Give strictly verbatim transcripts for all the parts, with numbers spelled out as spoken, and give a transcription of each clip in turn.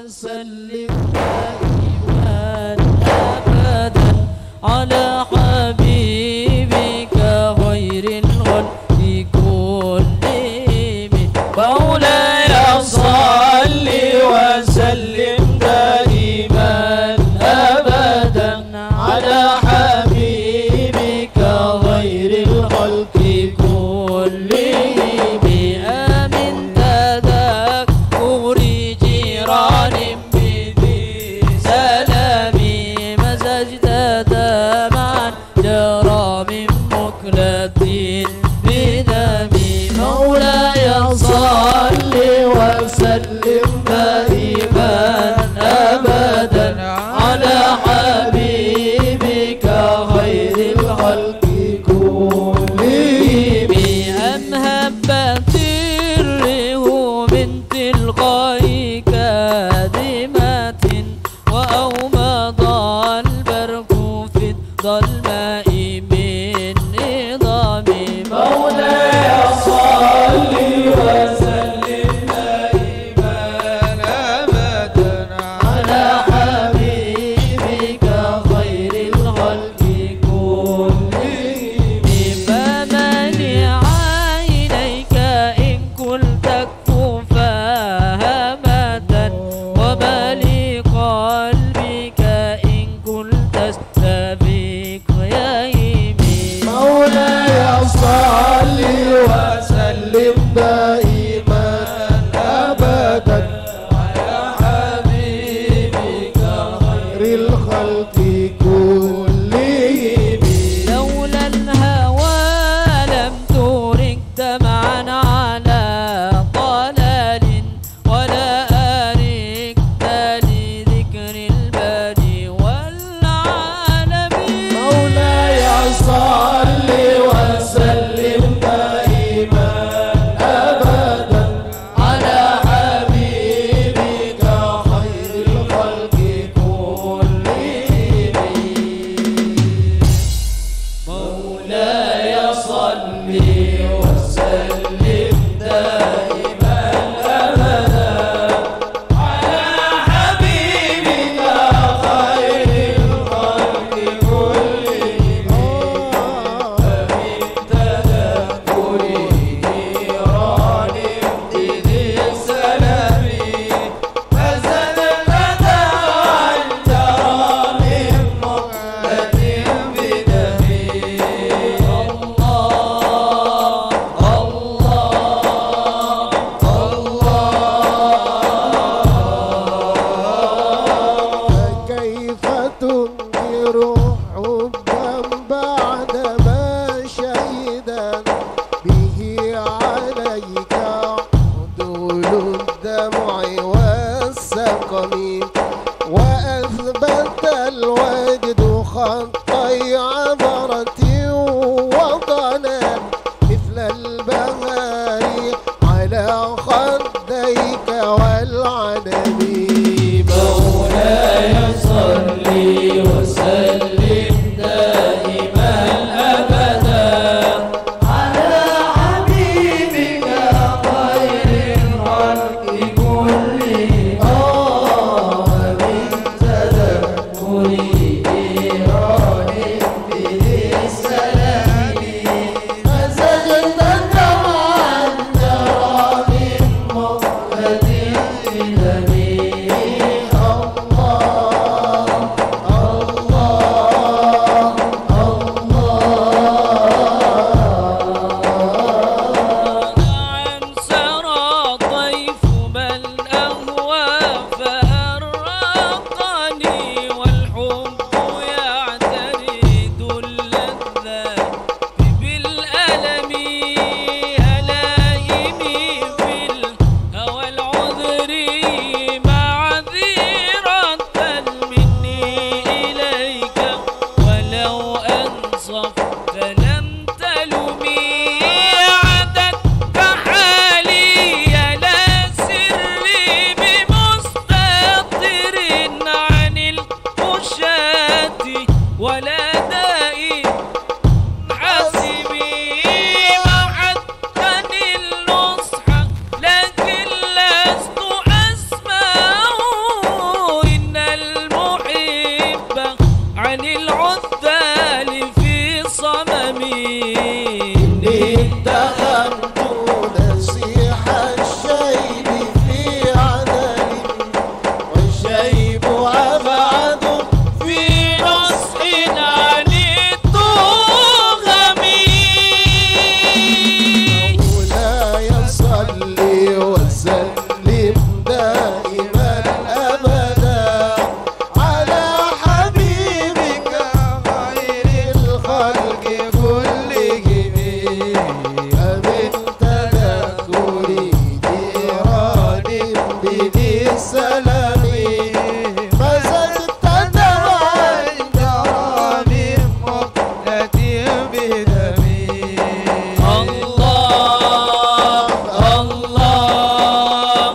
وسلم دائما أبدا على حبيبك خير الخلق كلهم. مولاي صل وسلم دائما أبدا على حبيبك خير الخلق كلهم. آمين تذكر جيران بذي سلام، مزجت دمعا جرى من مقلة بدم. مولاي صل وسلم دائما أبدا على حبيبك خير الخلق كلهم. أم هبت الريح من تلقاء كاظمة، وأومض البرق في الظلماء من نظام. مولاي صل وسلم دائما أبدا على حبيبك خير الخلق كلهم. فمن عينيك إن كنت مفاهمة، وبل قلبك إن كنت تستبق يا يمين. مولاي صل وسلم دائما أبدا على حبيبك خير الخلق كلهم. لولا الهوى لم ترق دمعا على ضلال، ولا أرقت لذكر الباري والعالمين. مولاي صل وسلم دائما أبدا على حبيبك خير الخلق كلهم. مولاي صل وسلم دائما أبدا على حبيبك خير الخلق كلهم. فمن تذكر جيران بذي سلام، فزدت دمعا جرى من مقلة بدم. الله، الله، الله. فكيف تنكر حبا بعدما شهدت به عليك عدول الدمع والسقم، وأثبت الوجد خطي عبرة وطنا مثل البهار على خديك والعلم. مولاي صل وسلم دائما أبدا على حبيبك خير الخلق كلهم. آه، من تذكر جيران بذي سلام، فزدت دمعا جرى من مقلة بدم. الله، الله، الله. نعم سرى طيف من أهوى فأرقني، والحب يعترض اللذات بالألم. ألائمي في الهوى العذري معذرة مني إليك، ولو أنصفت لم تلمي. عددت حالي لا سري بمستتر عن القشاة ولا داء حاسمي. محبتني النصح لكن لست أسمع عن العذال في صمم. إني اتخذت نصيح الشيب في عذل، والشيب أبعد في نصح عن التهم. مولاي صل وسلم دائما أبدا على حبيبك خير الخلق كلهم. فمن تذكر جيران بذي سلم، فزدت دمعا جرى من مقلة بدم. الله، الله،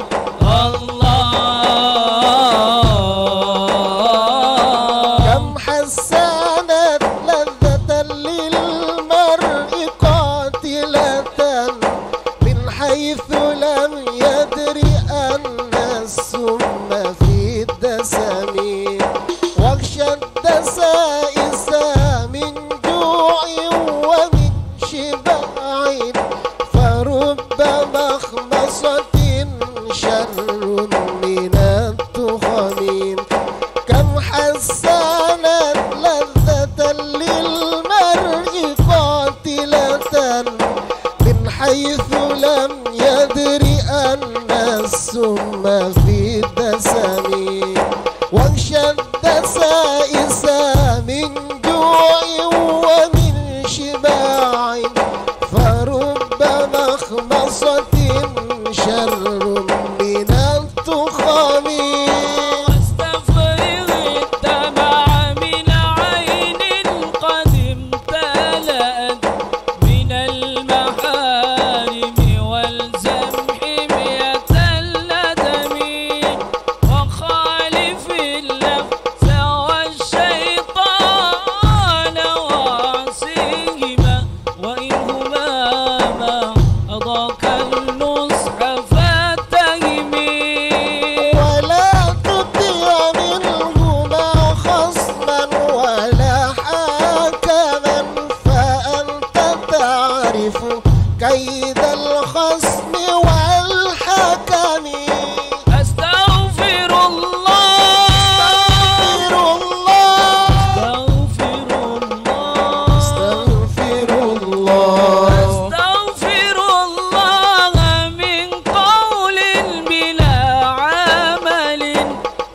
الله. كم حسنت لذة للمرء قاتلة، من حيث لم يدر أن السم في الدسم. واغشى الدسائس من جوع ومن شباع، فرب مخمصة شر من التخم. كم حسنت لذة للمرء قاتلة، من حيث لم يدر أن السم في الدسم. واغشى الدسائس من جوع ومن شباع، فرب مخمصة شر من التخم. واستفرغ الدمع من عين قد امتلأت من المحارم، والزم حمية الندم، وخالف النفس والشيطان وعصيهما، وإن هما ما أضاك النصح فاتهم. ولا تطع منهما خصما ولا حاكما، فأنت تعرف كيد الخصم والحكم. أستغفر الله. أستغفر الله. أستغفر الله. أستغفر الله. أستغفر الله من قول بلا عمل،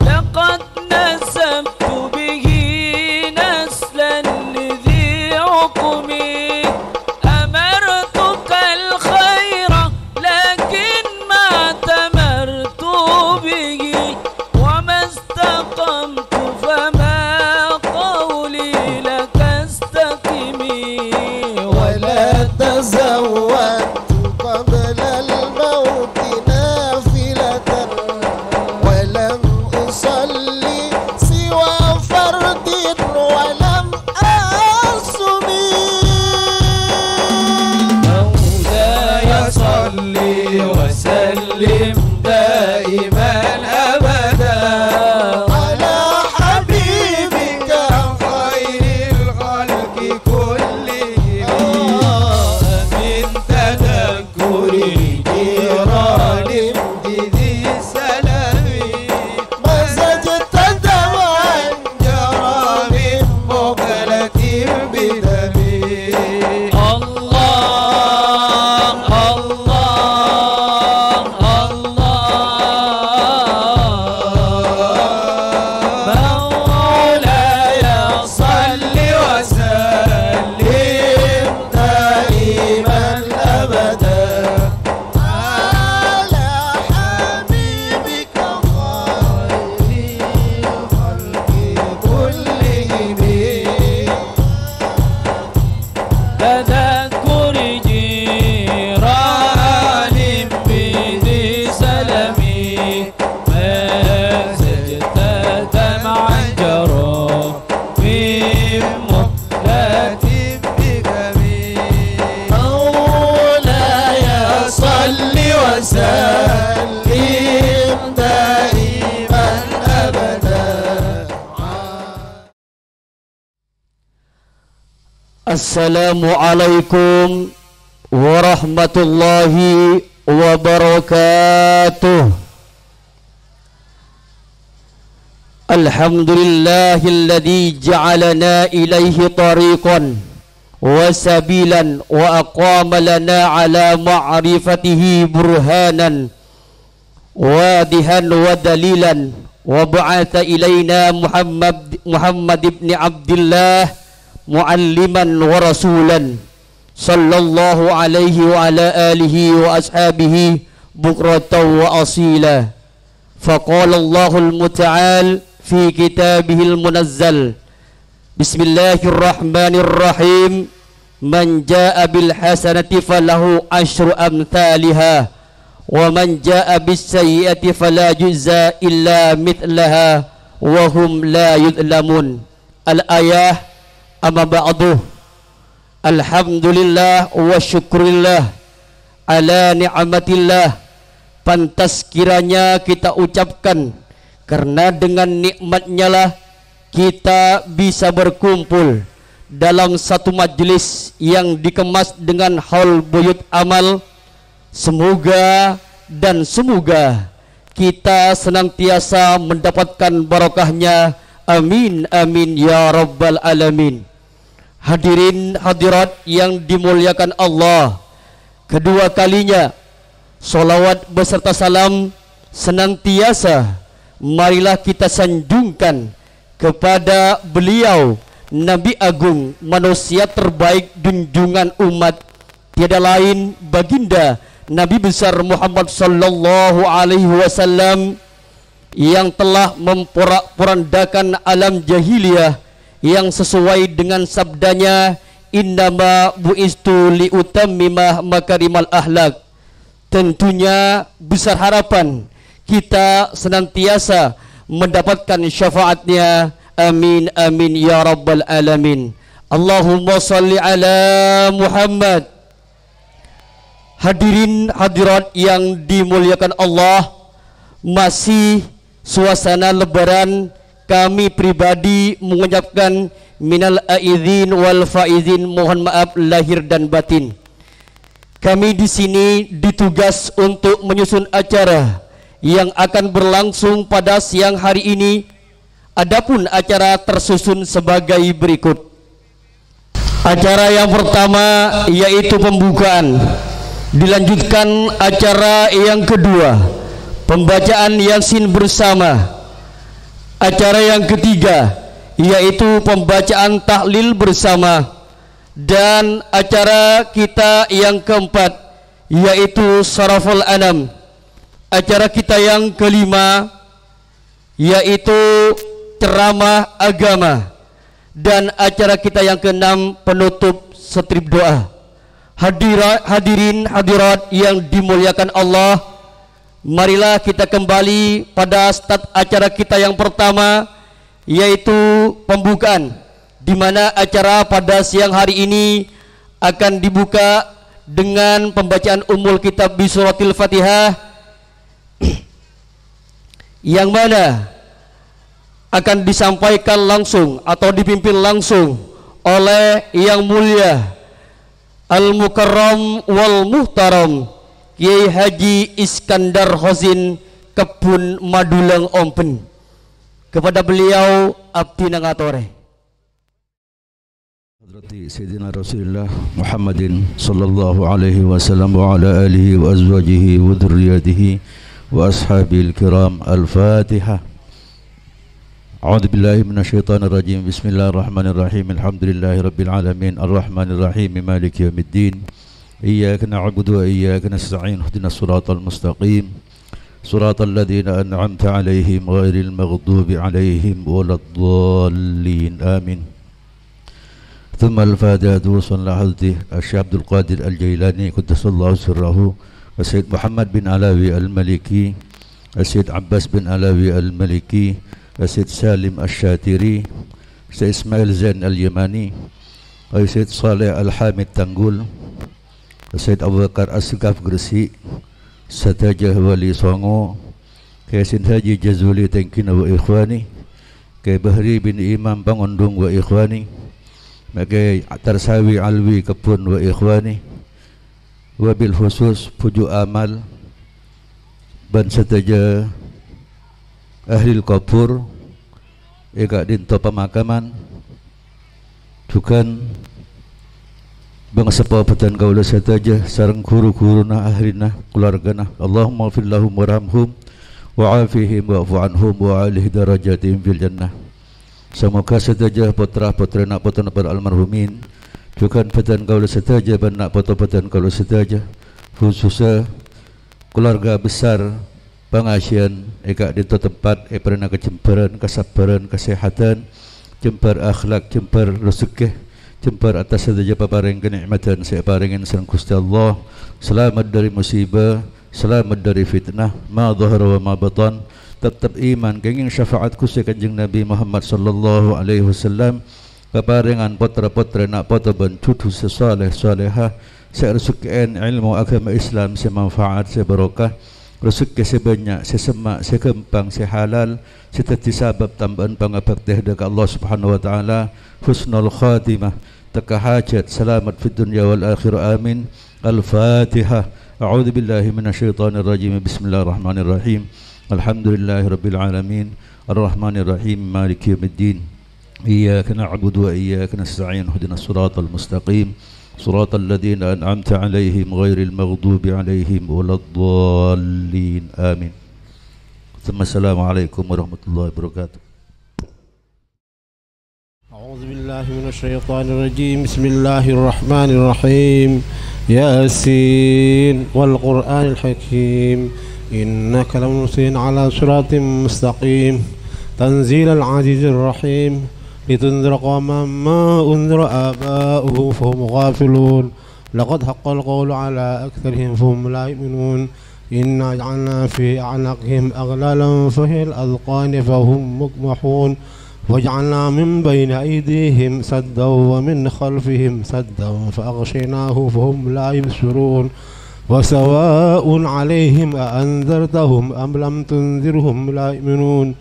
لقد نسبت به نسلا لذي عقم. أمرتك الخير لكن ما تمرت به، وما استقمت فما قولي لك استقم. ولا تزودت قبل الموت نافلة، ولم أصل سوى فرد ولم أصم. مولاي صل وسلم دائما أبدا على حبيبك خير الخلق كلهم. من تذكر جيران بذي سلم، مزجت دمعا جرى من مقلة بدم. الله، الله، الله. مولاي صل وسلم دائما أبدا على حبيبك خير الخلق كلهم. تذكر جيران بذي سلم، مزجت دمعا جرى من مقلة بدم. مولاي صل وسلم دائما أبدا. Assalamualaikum warahmatullahi wabarakatuh. Alhamdulillahilladzi ja'alana ilaihi tariqan wa sabilan wa aqama lana ala ma'rifatihi burhanan wadihan wa dalilan, wa ba'atsa ilaina Muhammad, Muhammad ibni Abdillah mualliman wa rasulan, sallallahu alaihi wa ala alihi wa ashabihi bukratan wa asila. Faqala Allahul Muta'al fi kitabihil munazzal, Bismillahirrahmanirrahim. Man jaa bil hasanati falahu asyru amthaliha, wa man jaa bis sayyi'ati fala yujza illa mithlaha, wa hum la yudhlamun. Al-ayah, amma ba'du. Alhamdulillah wa syukurillah ala ni'matillah. Pantas kiranya kita ucapkan, karena dengan nikmatnya lah kita bisa berkumpul dalam satu majelis yang dikemas dengan haul buyut amal. Semoga dan semoga kita senantiasa mendapatkan barokahnya. Amin, amin, ya rabbal alamin. Hadirin hadirat yang dimuliakan Allah, kedua kalinya, salawat beserta salam senantiasa marilah kita sanjungkan kepada beliau, Nabi Agung, manusia terbaik, junjungan umat, tiada lain, Baginda Nabi besar Muhammad sallallahu alaihi wasallam, yang telah memporak-porandakan alam jahiliyah, yang sesuai dengan sabdanya, "Innama bu'istu liutammima makarimal akhlak." Tentunya besar harapan kita senantiasa mendapatkan syafaatnya. Amin, amin, ya rabbal alamin. Allahumma salli ala Muhammad. Hadirin hadirat yang dimuliakan Allah, masih suasana Lebaran, kami pribadi mengucapkan minal aidin wal faizin, mohon maaf lahir dan batin. Kami di sini ditugas untuk menyusun acara yang akan berlangsung pada siang hari ini. Adapun acara tersusun sebagai berikut. Acara yang pertama yaitu pembukaan. Dilanjutkan acara yang kedua, pembacaan Yasin bersama. Acara yang ketiga yaitu pembacaan tahlil bersama. Dan acara kita yang keempat yaitu Saraful Anam. Acara kita yang kelima yaitu ceramah agama, dan acara kita yang keenam penutup strip doa. Hadira-, hadirin hadirat yang dimuliakan Allah, marilah kita kembali pada start acara kita yang pertama, yaitu pembukaan, di mana acara pada siang hari ini akan dibuka dengan pembacaan Ummul Kitab bi Suratil Fatihah, yang mana akan disampaikan langsung atau dipimpin langsung oleh Yang Mulia Al-Mukarram wal Muhtaram Kiai Haji Iskandar Hozin Kebun Madulang Ompen. Kepada beliau abdhina ngatorè. Hadrati Sayyidina Rasulillah Muhammadin sallallahu alaihi wasallam wa ala alihi wa azwajihi wa dzurriyyatihi wa ashabil kiram. Al-Fatihah. A'udzu billahi minasy syaithanir rajim. Bismillahirrahmanirrahim. Alhamdulillahi rabbil alamin. Arrahmanirrahim. Maliki yaumiddin. Iyyaka na'budu wa iyyaka nasta'in. Ihdinas siratal mustaqim. Siratal ladzina an'amta 'alaihim ghairil maghdubi 'alaihim waladdallin. Amin. Tsumma al-Fatihatu wa sallallahu alaihi Syekh Abdul Qadir Al-Jailani qaddasallahu sirrahu, wa Sayyid Muhammad bin Alawi Al-Maliki, wa Sayyid Abbas bin Alawi Al-Maliki, wa Sayyid Salim Asy-Syatiri, Sayyid Ismail Zain Al-Yamani, wa Sayyid Saleh Al-Hamid Tanggul, Sayyid Abu Bakar As-Segaf Gresik, sadhâjâ wali Songo, Kè Yasin Haji Jazuli Tengkina wa ikhwani, Kè Bahri bin Imam Pangondung wa ikhwani, Mèkè Tarsawi Alwi Kebbun wa ikhwani, wabil khusus Bhuju' Amal bân sadhâjâ ahlil kubur è ka'dinto pamakaman, jhughân bhângsepo bhâdhân kaulâ sadhâjâ sareng ru-ghuruna, ahlina, kalowargana. Allahumma ighfir lahum warhamhum wa 'afihim wa'fu 'anhum wa 'alihim darajatihim fil jannah. Samoghâ sadhâjâ pottra-pottrèna pottrana para almarhumin, jhughân bhâdhân kaulâ sadhâjâ bân na' poto bhâdhân kaulâ sadhâjâ, khusussa kalowarga besar pangajiân è ka'dinto tempat èparèngana kajembhârân, kasabbhârân, kasèhadhân, jembhâr akhlak, jembhâr rejekkè, jembhâr attas sadhâjâ paparèng kanè'matan sè èparèngè sareng Ghustè Allah. Salamet dhâri musibah, salamet dhâri fitnah, ma dhahara wa ma batan, teptep iman kèngèng syafaat Ghustè Kanjeng Nabi Muhammad sallallahu alaihi wasallam, kaparèngan pottra-pottrè, na' poto bân jhudhu sè salèh salèha, sè arejekkè'è èlmo aghâma Islam sè manfaat, sè barokah, rejekkè sè bânnya', sè semma', sè ghâmpang, sè halal, sè dhâddhi sabâb tambhâ'ân pangabhâktè dhâ' ka Allah Subhanahu wa Ta'ala, husnul khatimah, tekka hajhât, salamet fid dunya wal akhirah, amin. Al-Fatihah. A'udzubillahi minasyaitonirrajim. Bismillahirrahmanirrahim. Alhamdulillahirabbil alamin. Arrahmanirrahim. Maliki yaumiddin. Iyyaka na'budu wa iyyaka nasta'in. Ihdinas siratal mustaqim. Siratal ladzina an'amta 'alaihim ghairil maghdubi 'alaihim waladdallin. Amin. Tsumma assalamualaikum warahmatullahi wabarakatuh. أعوذ بالله من الشيطان الرجيم. بسم الله الرحمن الرحيم. ياسين والقرآن الحكيم. إنك لمن المرسلين على صراط مستقيم. تنزيل العزيز الرحيم. لتنذر قوما ما أنذر آباؤهم فهم غافلون. لقد حق القول على أكثرهم فهم لا يؤمنون. إنا جعلنا في أعناقهم أغلالا فهي الأذقان فهم مقمحون. وجعلنا من بين أيديهم سدا ومن خلفهم سدا فأغشيناهم فهم لا يبصرون. وسواء عليهم أأنذرتهم أم لم تنذرهم لا يؤمنون.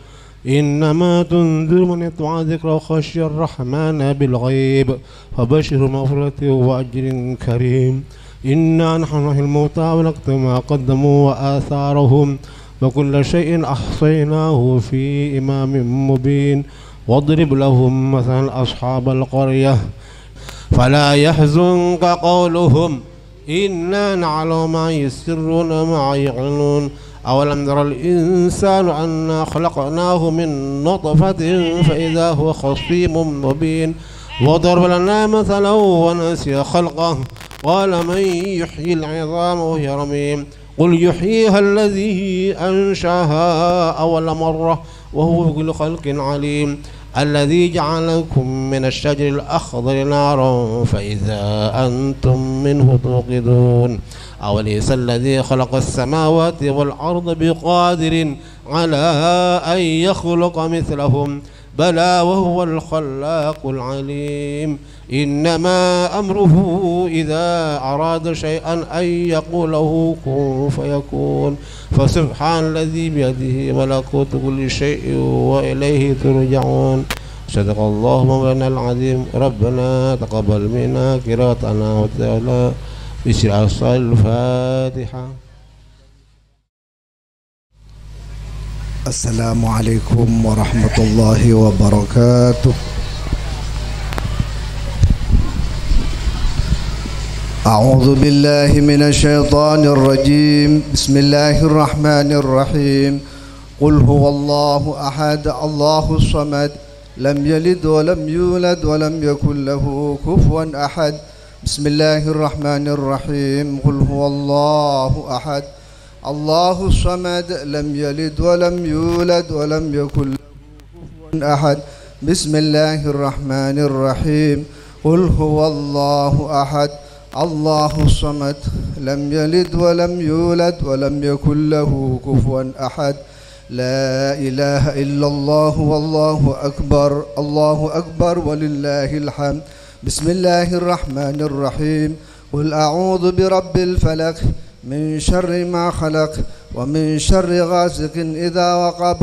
إنما تنذر من اتبع الذكر وخشي الرحمن بالغيب فبشره مغفرة وأجر كريم. إنا نحن نحيي الموتى ونكتب ما قدموا وآثارهم وكل شيء أحصيناه في إمام مبين. واضرب لهم مثلا أصحاب القرية فلا يحزنك قولهم إنا نعلم ما يسرون وما يعلنون. أولم ير الإنسان أنا خلقناه من نطفة فإذا هو خصيم مبين. وضرب لنا مثلا ونسي خلقه قال من يحيي العظام وهي رميم. قل يحييها الذي أنشأها أول مرة وهو بكل خلق عليم. الذي جعل لكم من الشجر الأخضر نارا فإذا أنتم منه توقدون. أوليس الذي خلق السماوات والأرض بقادر على أن يخلق مثلهم؟ بلى وهو الخلاق العليم. إنما أمره إذا أراد شيئا أن يقول له كن فيكون. فسبحان الذي بيده ملكوت كل شيء وإليه ترجعون. صدق الله مولانا العظيم. ربنا تقبل منا قراءتنا وتلاوتنا. بسر أصل الفاتحة. السلام عليكم ورحمة الله وبركاته. أعوذ بالله من الشيطان الرجيم. بسم الله الرحمن الرحيم. قل هو الله أحد، الله الصمد، لم يلد ولم يولد ولم يكن له كفوا أحد. بسم الله الرحمن الرحيم. قل هو الله أحد، الله الصمد، لم يلد ولم يولد ولم يكن له كفوا أحد. بسم الله الرحمن الرحيم. قل هو الله أحد، الله الصمد، لم يلد ولم يولد ولم يكن له كفوا أحد. لا إله إلا الله والله أكبر، الله أكبر ولله الحمد. بسم الله الرحمن الرحيم. قل أعوذ برب الفلق، من شر ما خلق، ومن شر غاسق إذا وقب،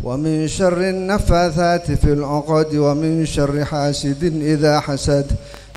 ومن شر النفاثات في العقد ومن شر حاسد إذا حسد.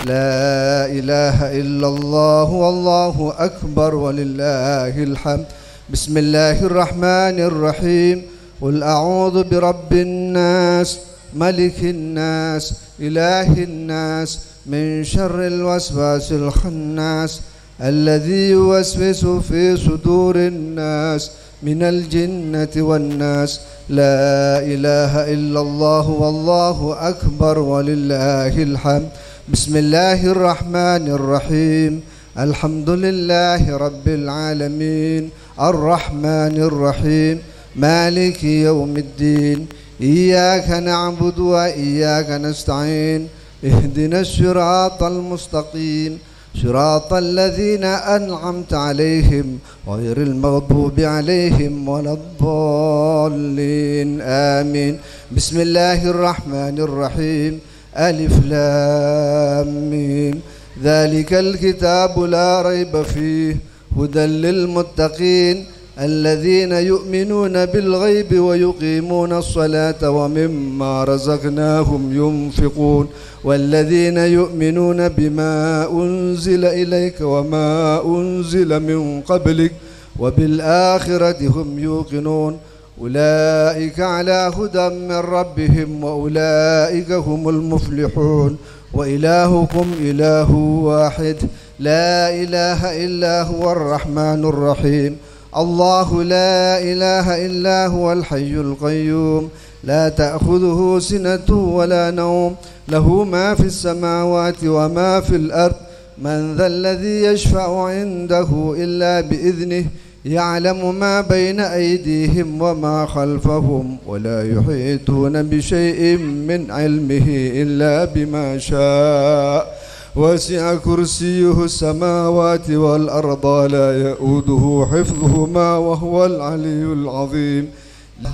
لا إله إلا الله والله أكبر ولله الحمد. بسم الله الرحمن الرحيم. قل أعوذ برب الناس، ملك الناس، إله الناس، من شر الوسواس الخناس، الذي يوسوس في صدور الناس من الجنة والناس. لا إله إلا الله والله أكبر ولله الحمد. بسم الله الرحمن الرحيم. الحمد لله رب العالمين. الرحمن الرحيم. مالك يوم الدين. إياك نعبد وإياك نستعين. اهدنا الصراط المستقيم. صراط الذين أنعمت عليهم غير المغضوب عليهم ولا الضالين. آمين. بسم الله الرحمن الرحيم. ألف لام ميم. ذلك الكتاب لا ريب فيه هدى للمتقين الذين يؤمنون بالغيب ويقيمون الصلاة ومما رزقناهم ينفقون والذين يؤمنون بما أنزل إليك وما أنزل من قبلك وبالآخرة هم يوقنون أولئك على هدى من ربهم وأولئك هم المفلحون. وإلهكم إله واحد لا إله إلا هو الرحمن الرحيم. الله لا إله إلا هو الحي القيوم لا تأخذه سنة ولا نوم له ما في السماوات وما في الأرض من ذا الذي يشفع عنده إلا بإذنه يعلم ما بين أيديهم وما خلفهم ولا يحيطون بشيء من علمه إلا بما شاء وسع كرسيه السماوات والأرض ولا يؤوده حفظهما وهو العلي العظيم.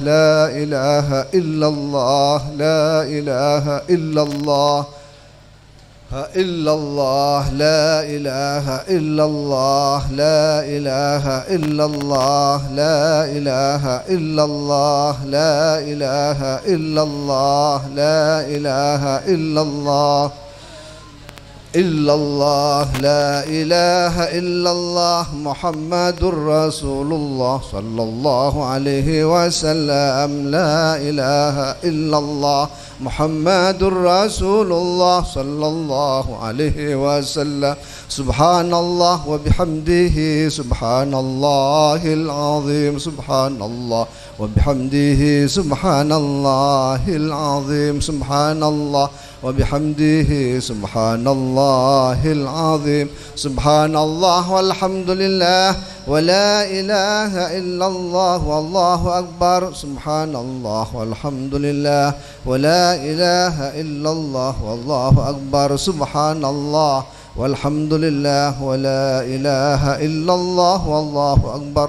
لا إله إلا الله لا إله إلا الله إلا الله لا إله إلا الله لا إله إلا الله لا إله إلا الله لا إله إلا الله لا إله إلا الله إلا الله لا إله إلا الله محمد رسول الله صلى الله عليه وسلم لا إله إلا الله محمد رسول الله صلى الله عليه وسلم. سبحان الله وبحمده سبحان الله العظيم سبحان الله وبحمده سبحان الله العظيم سبحان الله وبحمده سبحان الله العظيم سبحان الله والحمد لله ولا إله إلا الله والله أكبر سبحان الله والحمد لله ولا إله إلا الله والله أكبر سبحان الله والحمد لله ولا إله إلا الله والله أكبر.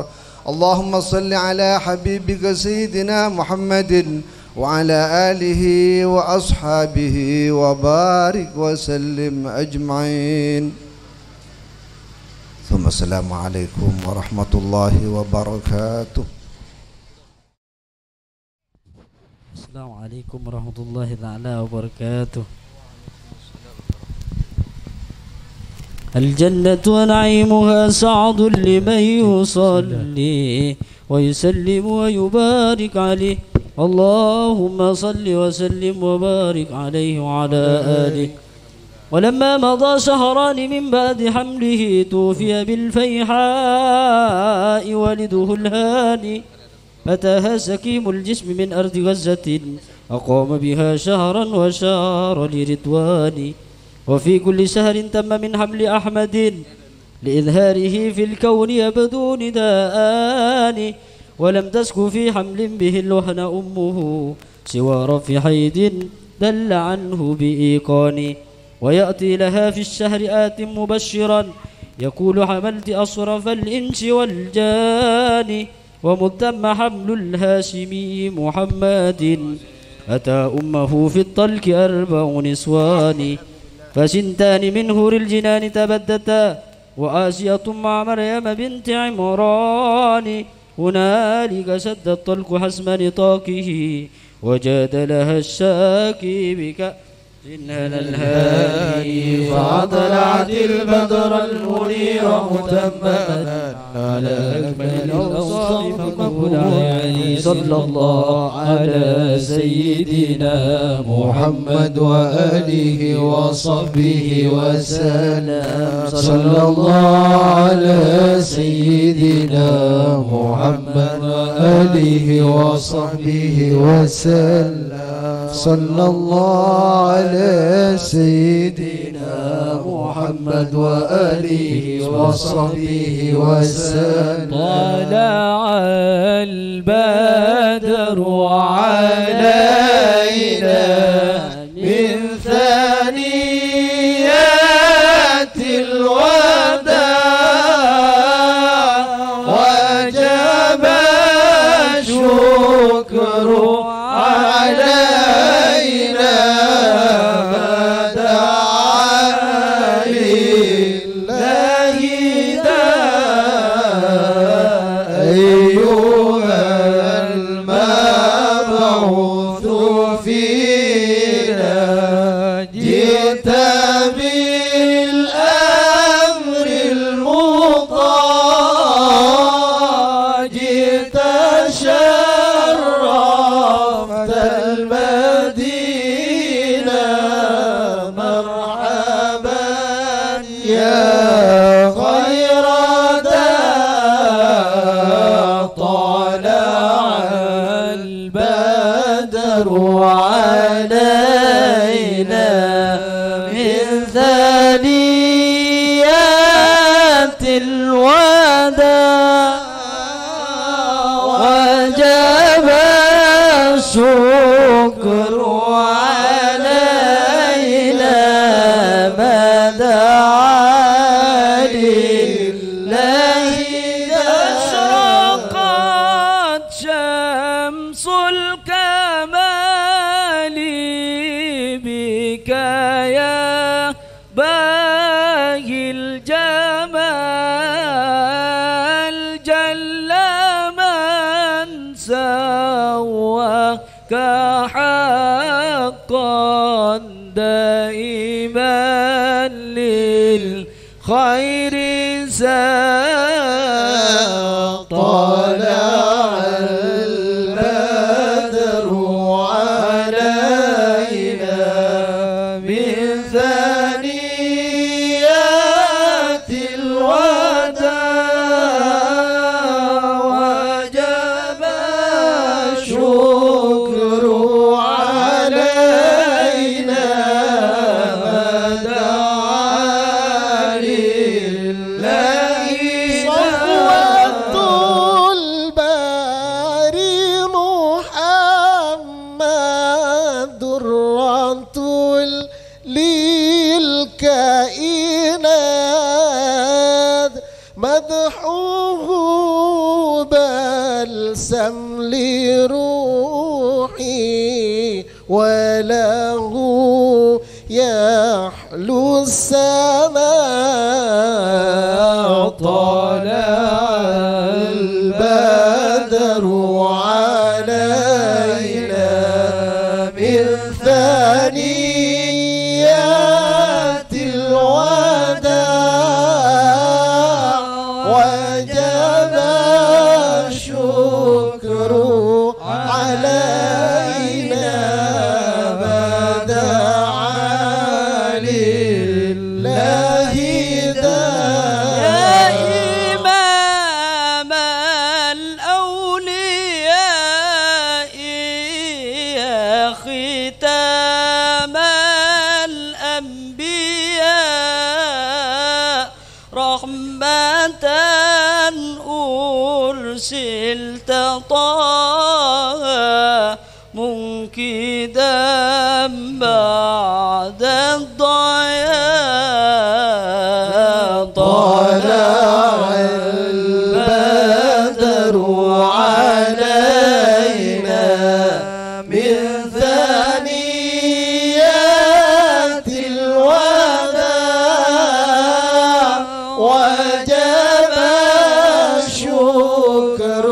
اللهم صل على حبيبك سيدنا محمد وعلى آله وأصحابه وبارك وسلم أجمعين. ثم السلام عليكم ورحمة الله وبركاته. السلام عليكم ورحمة الله تعالى وبركاته. الجنة ونعيمها سعد لمن يصلي ويسلم ويبارك عليه. اللهم صل وسلم وبارك عليه وعلى آله. ولما مضى شهران من بعد حمله توفي بالفيحاء والده الهاني. أتاها سقيم الجسم من أرض غزة أقام بها شهرا وشار لرضوان. وفي كل شهر تم من حمل أحمد لإظهاره في الكون يبدو نداءان. ولم تشك في حمل به الوهن أمه سوى رفع حيض دل عنه بإيقان. ويأتي لها في الشهر آت مبشرا يقول حملت أشرف الإنس والجان. ومذ تم حمل الهاشمي محمد أتى أمه في الطلق أربع نسوان. فثنتان من حور الجنان تبدتا وآسية مع مريم بنت عمران. هنالك سد الطلق حسم نطاقه، وجاد لها الشاكي بكأس هل الهادي، فأطلعت البدر المنير متمما على أكمل الأوصاف مقبولا. صلى الله على سيدنا محمد وآله وصحبه وسلم. صلى الله على سيدنا محمد وآله وصحبه وسلم. صلى الله على سيدنا محمد وآله وصحبه وسلم. طلع البدر علينا من ثنيات الوداع، وجب الشكر علينا، ما دعا لله داع. أيها المبعوث فينا، جئت بالأمر المطاع، جئت شرفت المدينة. مرحبا يا خير داع، طلع البدر علينا من ثنيات الوداع، وجب الشكر علينا، ما دعا لله داع. أشرقت شمس الكمال بك يا باهي الجمال، جل من سواك حقا، دائما للخير ساق. طلع البدر علينا من ثنيات الوداع، وجب الشكر علينا، ما دعا لله صفوة الباري محمد، درة للكائنات، مدحه بلسم لروحي، وله يحلو السماع. طلع البدر علينا من ثنيات الوداع، وجب الشكر علينا، ما دعا لله داع. يا إمام الأولياء، يا ختام الأنبياء، رحمة أرسلت طه منقذا بعد الضياع. طلع البدر علينا من ثنيات الوداع، وجب الشكر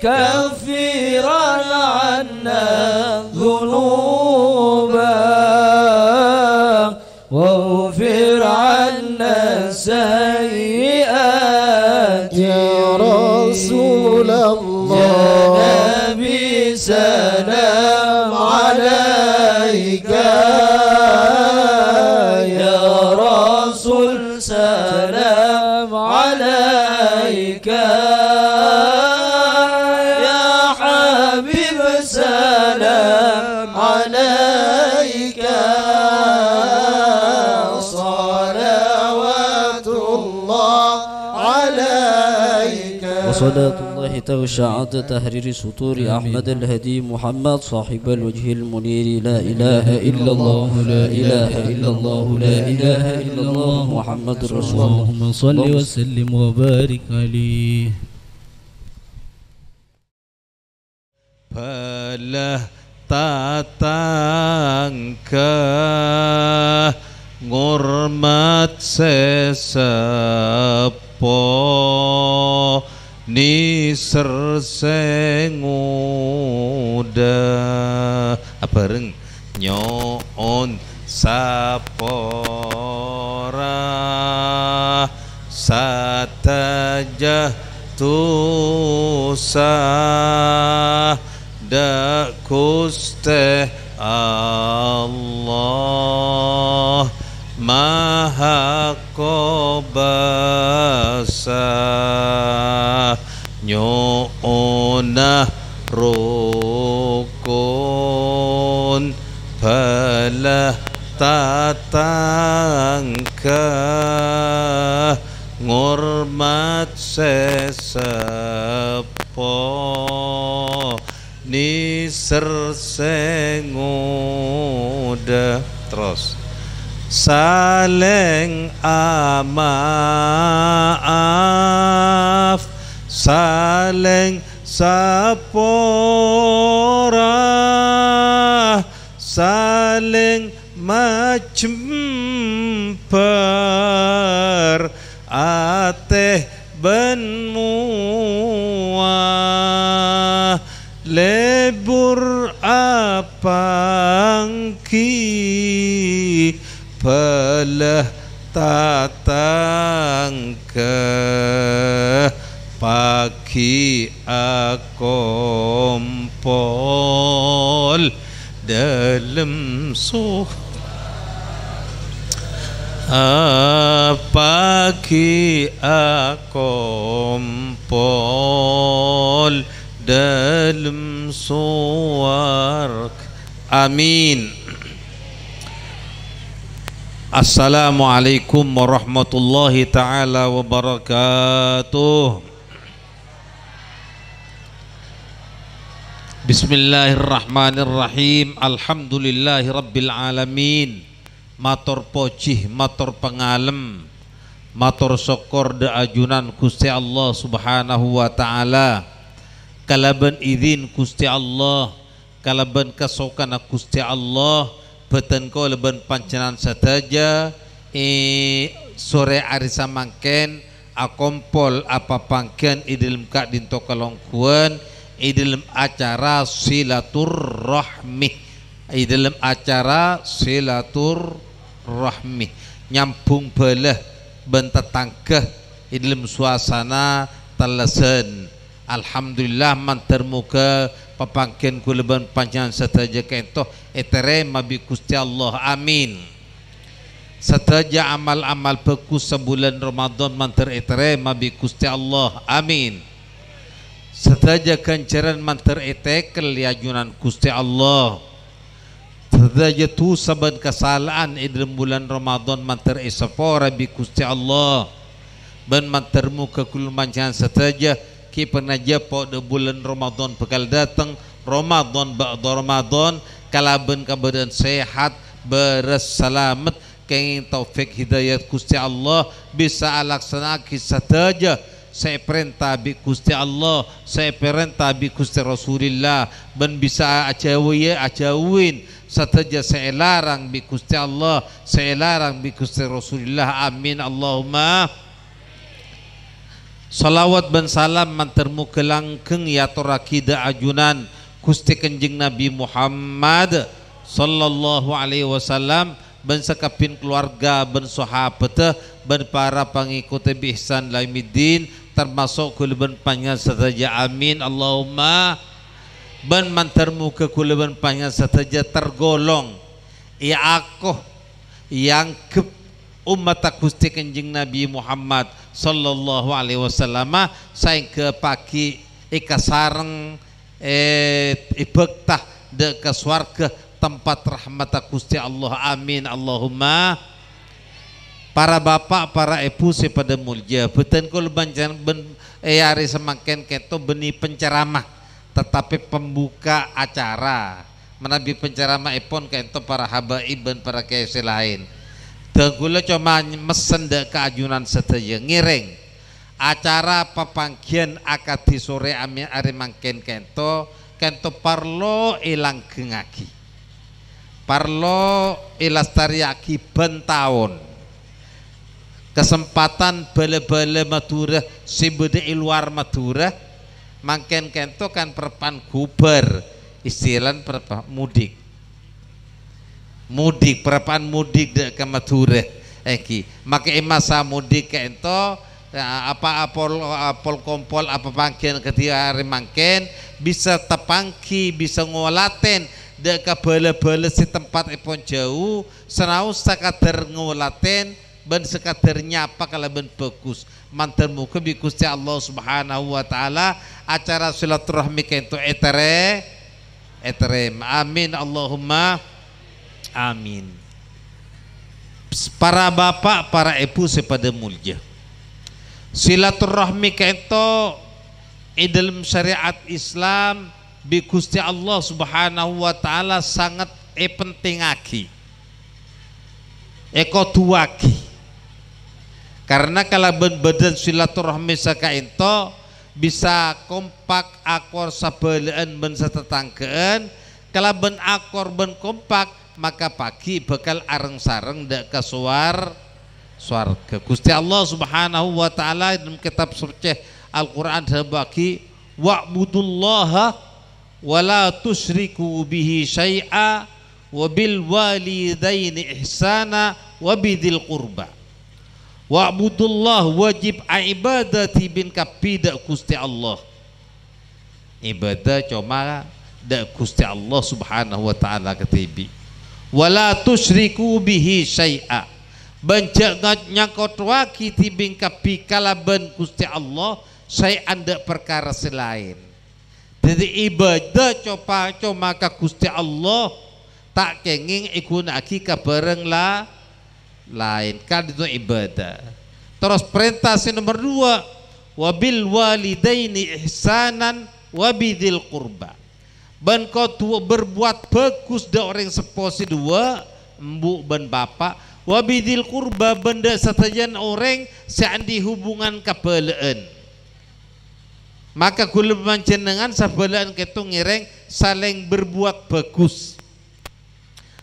كفر عنا الذنوب واغفر عنا السيئات. يا رسول الله. يا نبي سلام عليك، يا رسول سلام عليك، يا حبيب سلام عليك، صلوات الله عليك. وصلاة الله تغشى عند تحرير صدور أحمد الهادي محمد صاحب الوجه المنير. لا إله إلا الله، لا إله إلا الله، لا إله إلا الله محمد رسول الله. اللهم صل وسلم وبارك عليه. Bhâlâ tatangghâ ngormat sè seppo, nèser sè ngodâ. Abhâreng. Nyo'on sapora sadhâjâ dhusa dâ' Ghustè Allah Maha Kobâsa. Nyo'ona rokon bhâlâ tatangghâ, ngormat sè seppo, nèser sè ngodâ. Terros. Salèng ama'af, salèng sapora, salèng majembhâr atè bân mowa. Lebur apangghi bhâlâ tatangghâ, paghi akompol dâlem su-, a, paghi akompol dâlem sowarghâ. Amin. Assalamualaikum warahmatullahi ta'ala wabarakatuh. Bismillahirrahmanirrahim. Alhamdulillahirabbil alamin. Mator pojhi, mator pangalem, mator sokkor dâ' ajunan Ghustè Allah Subhanahu wa Ta'ala. Kalabân idin Ghustè Allah, kalabân kasokanna Ghustè Allah, bhâdhân kaulâ bân panjhennengngan sadhâjâ, è, sorè arè samangkèn akompol apapangghiyân è dâlem ka'dinto kalongghuwân, è dâlem acara silaturrahmi, è dâlem acara silaturrahmi, nyambhung bhâlâ bân tatangghâ è dâlem suasana tellèsan. Alhamdulillah, mandhâr moghâ papangghiyân kaulâ bân panjhennengngan sadhâjâ ka'dinto ètarèma bi' Ghustè Allah. Amin. Sadhâjâ amal-amal bhâghus sabulân Ramadan mandhâr ètarèma bi' Ghustè Allah. Amin. Sadhâjâ ghânjhârân mandhâr ètèkel è ajunan Ghustè Allah. Sadhâjâ dhusa bân kasala'an è dâlem bulân Ramadan mandhâr èsapora bi' Ghustè Allah. Bân mandhâr moghâ kaulâ panjhennengngan sadhâjâ ghi' panajâ po' dâ' bulân Ramadan bhâkal dâteng, Ramadan ba'da Ramadan, kalabân kabâdâ'ân sehat, bârâs, salamet, kèngèng taufik hidayat Ghustè Allah, bisa alaksana'aghi sadhâjâ sè èparènta bi' Ghustè Allah, sè èparènta bi' Ghustè Rasulillah, bân bisa ajâuwi, ajâuwin sadhâjâ sè èlarang bi' Ghustè Allah, sè èlarang bi' Ghustè Rasulillah. Amin, Allahumma. Shalawat bân salam mandhâr moghâ langghâng èatorraghi dhâ' ajunan Ghustè Kanjeng Nabi Muhammad, sallallahu alaihi wasallam, bân sakabbhiyân kalowarga bân sahabhâddhâ bân para pangèkoddhâ bi ihsan ila yaumiddin, tamaso' ghulâ bân panjhennengngan sadhâjâ. Amin, Allahumma. Bân mandhâr moghâ ghulâ bân panjhennengngan sadhâjâ tergolong èako, èangghep ommatta Ghustè Kanjeng Nabi Muhammad, sallallahu alaihi wasallam, saèngghâ paghi' èkasareng, è-, èbhâkta dhâ' ka sowarghâ, tempat rahmatta Ghustè Allah. Amin, Allahumma. Para bapa', para èbhu sè padâ molja, bhâdhân kaulâ bân, è arè samangkèn ka'dinto bânnè penceramah, tatapè pembuka acara. Manabi penceramahèpon ka'dinto para habaib bân para kèyaè sè laèn. Dhâng kaulâ coma messen dhâ' ka ajunan sadhâjâ ngèrèng acara papangghiyân akadhi sorè ame-, arè mangkèn ka'dinto, ka'dinto parlo èlangghengngaghi. Parlo èlastarèyaghi bân taon. Kasempadhân bhâlâ-bhâlâ Madhurâ sè bâdâ è lowar Madhurâ, mangkèn ka'dinto kan parappa'na ghubâr, istilana parappa'na mudik. Mudik, parappa'na mudik dhâ' ka Madhurâ, èngghi. Makè è masa mudik ka'dinto, ya, apa, apol-, apol-kompol, apa pangghiyân kadhi arè mangkèn, bisa tapangghi, bisa ngolatèn dhâ' ka bhâlâ-bhâlâ sè tempatèpon jhâu, sanaos sakadâr ngolatèn bân sakadâr nyapa kalabân bhâghus. Mandhâr moghâ bi' Ghustè Allah Subhanahu wa Ta'ala acara silaturahmi ka'dinto ètarè-, ètarèma. Amin, Allahumma amin. Para bapa', para èbhu sè padâ molja. Silaturahmi ka'dinto è dâlem syariat Islam bi' Ghustè Allah Subhanahu wa Ta'ala sanget èpentingngaghi, èkoduwâghi. Karna kalabân bâdân silaturahmi saka'dinto bisa kompak akor sabhâlâ'ân bân satatangghâ'ân, kalabân akor bân kompak, maka paghi' bhâkal areng-sareng dhâ' ka sowar-, sowarghâ. Ghustè Allah Subhanahu wa Ta'ala è dâlem Kètab Succè Al-Qur'an dhâbuwâghi, "Wa'budullaha wa la tusyriku bihi syai'a, wa bil walidaini ihsana, wa bidzil qurba." Wa'budullah wajib aibâdâ dhibi' kabbhi dhâ' Ghustè Allah. Ibâdâ coma dhâ' Ghustè Allah Subhanahu wa Ta'ala kadhibi'. "Wa la tusyriku bihi syai'a." Bân jhâ' nga-, nyangkottowaghi dhibi' kabbhi kalabân Ghustè Allah, syai'an dhâ' parkara sè laèn. Dhâddhi, ibâdâ copa-, coma ka Ghustè Allah, ta' kèngèng èghuna'aghi ka bhârâng la-, laèn, ka'dinto ibâdâ. Terros parènta sè nomer duwâ', "Wa bil walidaini ihsanan wa bidzil qurba." Bân kodhu berbuat bhâghus dhâ' orèng seppo sè duwâ', embu' bân bapa', "wa bidzil qurba," bân dhâ' sadhâjâna orèng sè andi' hubungan kabâlâ'ân. Maka ghulâ bân panjhennengngan sabhâlâ'ân kèto ngèrèng salèng berbuat bhâghus.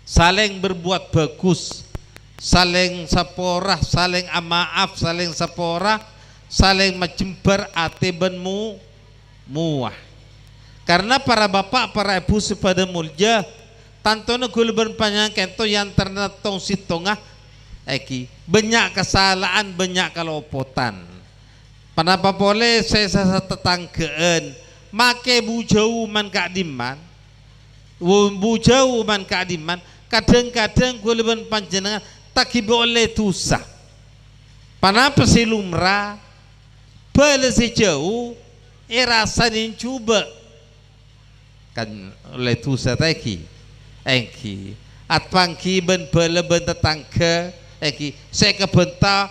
Salèng berbuat bhâghus, salèng sapora, salèng amaaf, salèng sapora, salèng majembhâr atè bân mo-, mowa. Karna para bapa', para èbhu sè padâ molja, tantona ghulâ bân panjhennengngan kèto è antarana tong-sèttonga, èngghi, bânnya' kasala'an, bânnya' kalopotan. Ponapa polè sè sa-, satatangghâ'ân, makè bu-jhâu man ka'dimman? Bu-, bu-jhâu man ka'dimman, kadhâng-kadhâng ghulâ bân panjhennengngan ta' ghibâ ollè dhusa. Ponapa sè lumra? Bhâlâ sè jhâu èrasanè jhubâ'. Kan ollè dhusa ta' èngghi? Èngghi. Apangghi bân bhâlâ bân tatangghâ, èngghi. Sè èkabhânta,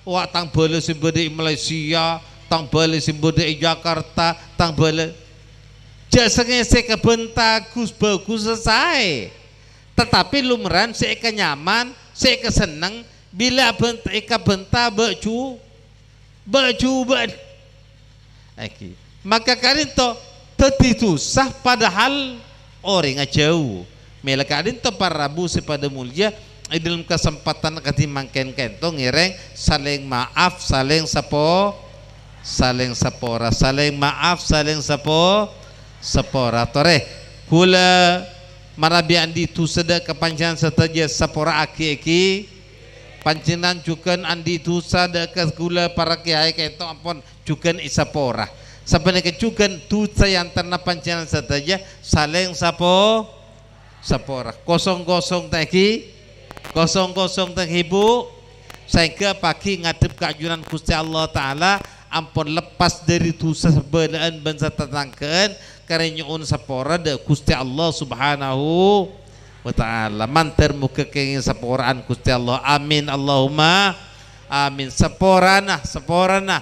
wa, tang bhâlâ sè bâdâ è Malaysia, tang bhâlâ sè bâdâ è Jakarta, tang bhâlâ. Jhâ' sè-, sè èkabhânta ghus-bhâghus saè. Tatapè lumrana sè èkanyaman, sè èkasenneng, bilâ abhân-, èkabhânta bâ' jhu-, bâ' jhubâ'ân. Èngghi. Maka ka'dinto dhâddhi dhusa padahal orèngnga jhâu. Mèla ka'dinto para rabu sè padâ molja, è dâlem kasempadhân kadhi mangkèn kèto ngèrèng salèng maaf, salèng sapo-, Salèng sapora, salèng maaf, salèng sapo-, sapora. Torè, kaulâ manabi andi' dhusa dâ' ka panjhennengngan sadhâjâ, sapora'aghi èngghi. Panjhennengngan jhughân andi' dhusa dâ' ka kaulâ para kèyaè ka'dinto ampon jhughân èsapora. Sapanèka jhughân dhusa è antarana panjhennengngan sadhâjâ salèng sapo-, sapora. Kosong-kosong ta' èngghi? Kosong-kosong ta' èngghi, Bu? Saèngghâ paghi ngadhep ka ajunan Ghustè Allah Ta'ala ampon leppas dâri dhusa sabâlâ'ân bân satatangghâ'ân, karè nyo'on sapora dâ' Ghustè Allah Subhanahu wa Ta'ala. Mandhâr moghâ kèngèng sapora'an Ghustè Allah. Amin, Allahumma amin. Saporana, saporana.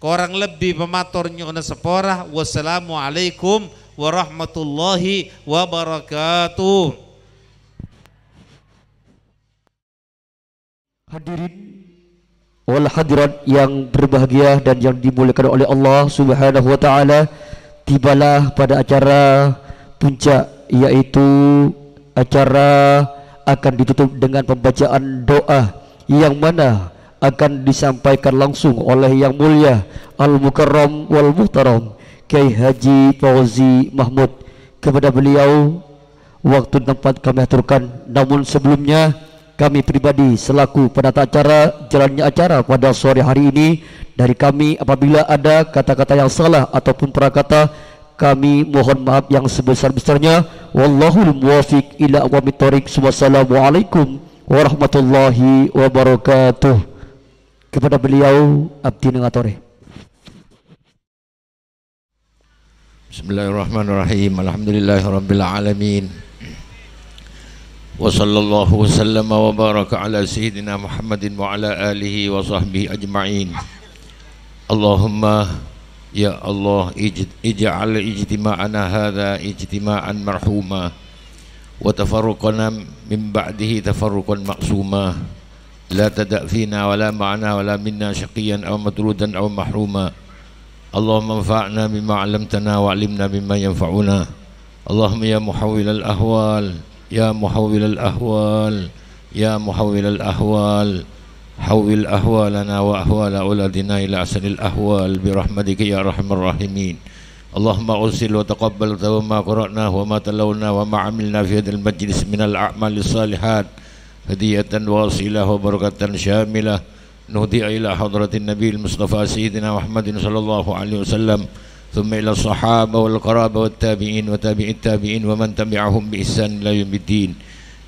Korang lebbi pamator nyo'ona sapora. Wassalamualaikum warahmatullahi wabarakatuh. Hadirin wal hadirat yang berbahagia dan yang dimuliakan oleh Allah Subhanahu wa Ta'ala, tibalah pada acara puncak, yaitu acara akan ditutup dengan pembacaan doa yang mana akan disampaikan langsung oleh Yang Mulia Al-Mukarram wal Muhtaram Kiai Haji Fauzi Mahmud. Kepada beliau, waktu dan tempat kami aturkan. Namun sebelumnya, kami pribadi selaku penata acara jalannya acara pada sore hari ini, dari kami apabila ada kata-kata yang salah ataupun prakata, kami mohon maaf yang sebesar-besarnya. Wallahul muwaffiq ila aqwamit thoriq. Wassalamualaikum warahmatullahi wabarakatuh. Kepada beliau, abdhina ngatorè. Bismillahirrahmanirrahim. Alhamdulillahirabbil alamin. Wa sallallahu wa sallama wa baraka ala sayyidina Muhammadin wa ala alihi wa sahbihi ajma'in. Allahumma, ya Allah, ij-, ij'al ijtima'ana hadza ijtima'an marhuma, wa tafarruqana min ba'dihi tafarruqan ma'suma. La tada' fina wa la ma'ana wa la minna syaqiyyan aw matrudan aw mahruma. Allahumma anfa'na bima 'allamtana wa 'allimna bima yanfa'una. Allahumma ya muhawwilal ahwal, ya muhawwilal ahwal, ya muhawwilal ahwal, hawwil ahwalana wa ahwala auladina ila ahsanil ahwal bi rahmatika ya arhamar rahimin. Allahumma ausil wa taqabbal thawaba ma qara'na wa ma talawna wa ma 'amilna fi hadzal majlis minal a'malis shalihat hadiyatan wasilah wa barakatan syamilah. Nuhdiya ila hadratin Nabil Mustafa Sayyidina Muhammadin sallallahu alaihi wasallam, thumma ila sahaba wal qaraba wat tabi'in wa tabi'it tabi'in wa man tabi'ahum bi ihsan ila yaumiddin.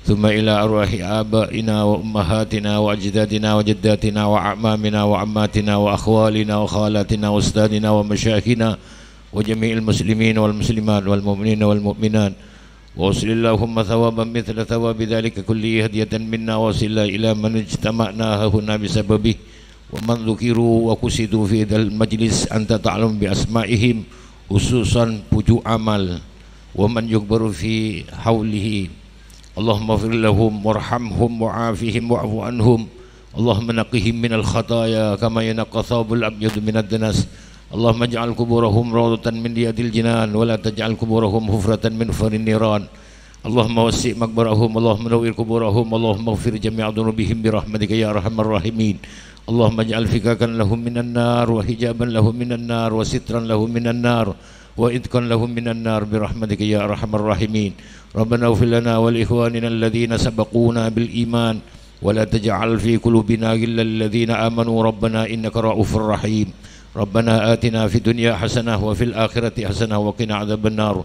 Thumma ila arwahi abaina wa ummahatina wa ajdadina wa jaddatina wa a'mamina wa ammatina wa akhwalina wa khalatina wa ustadina wa masyayikhina wa jami'il muslimin wal muslimat wal mu'minin wal mu'minat. Wa ausil Allahumma thawaban mithla thawabi dzalika kullihi hadiyatan minna wa ausilna ila man ijtama'na hahuna bisababih, wa man dzukiru wa qusidu fi hadzal majlis anta ta'lamu bi asma'ihim, khususan Pucuk Amal, wa man yughbaru fi haulihi. Allahumma ighfir lahum warhamhum wa'afihim wa'fu anhum. Allahumma naqqihim minal khataya kama yunaqqa thawbul abyadu minad danas. Allahumma ij'al quburahum rawdatan min riyadil jinan, wa la taj'al quburahum hufratan min hufarin niran. Allahumma wassi' maqbarahum, Allahumma nawwir quburahum, Allahumma ighfir jami'a dzunubihim bi rahmatika ya arhamar rahimin. Allahumma ij'al fikakan lahum minan nar, wa hijaban lahum minan nar, wa sitran lahum minan nar, wa itqan lahum minan nar bi rahmatika ya arhamar rahimin. Rabbana ighfir lana wa li ikhwanina alladhina sabaquna bil iman. ولا تجعل في قلوبنا غلا للذين آمنوا ربنا إنك رءوف رحيم. ربنا آتنا في الدنيا حسنة وفي الآخرة حسنة وقنا عذاب النار.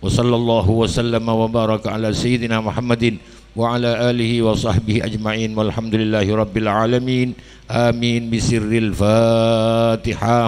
وصلى الله وسلم وبارك على سيدنا محمد وعلى آله وصحبه أجمعين. والحمد لله رب العالمين. آمين. بسر الفاتحة.